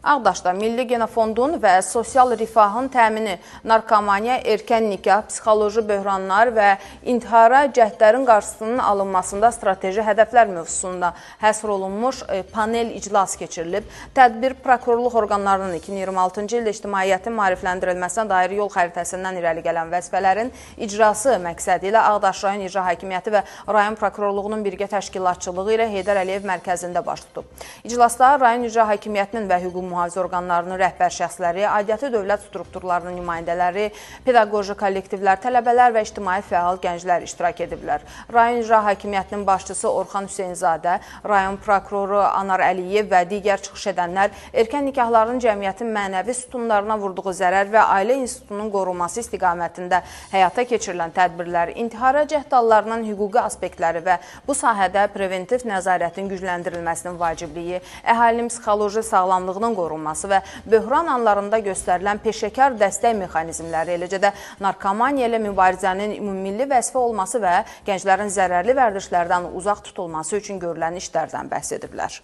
Ağdaşda Milli Genofondun və sosial rifahın təmini, narkomaniya, erkən nikah, psixoloji böhranlar və intihara cəhdlərin qarşısının alınmasında strateji hədəflər mövzusunda həsr olunmuş panel iclas keçirilib. Tədbir prokurorluq orqanlarının 2026-cı ildə ictimaiyyətin maarifləndirilməsinə dair yol xəritəsindən irəli gələn vəzifələrin icrası məqsədi ilə Ağdaş rayon İcra Hakimiyyəti və rayon prokurorluğunun birgə təşkilatçılığı ilə Heydər Əliyev mərkəzində baş tutub. İclasda rayon İcra Hakimiyyətinin və hüquq mühafizə orqanlarının rəhbər şəxsləri, aidiyyəti dövlət strukturlarının nümayəndələri, pedaqoji kollektivlər, tələbələr və ictimai fəal gənclər iştirak ediblər. Rayon İcra Hakimiyyətinin başçısı Orxan Hüseynzadə, rayon prokuroru Anar Əliyev və digər çıxış edənlər erkən nikahların cəmiyyətin mənəvi sütunlarına vurduğu zərər və ailə institutunun qorunması istiqamətində həyata keçirilən tədbirlər, intihara cəhd hallarının hüquqi aspektləri və bu sahədə preventiv nəzarətin gücləndirilməsinin vacibliyi, əhalinin psixoloji sağlamlığının qorunması və böhran anlarında göstərilən peşəkar dəstək mexanizmləri, eləcə də narkomaniya ilə mübarizənin ümummilli vəzifə olması və gənclərin zərərli vərdişlərdən uzaq tutulması üçün görülən işlərdən bəhs ediblər.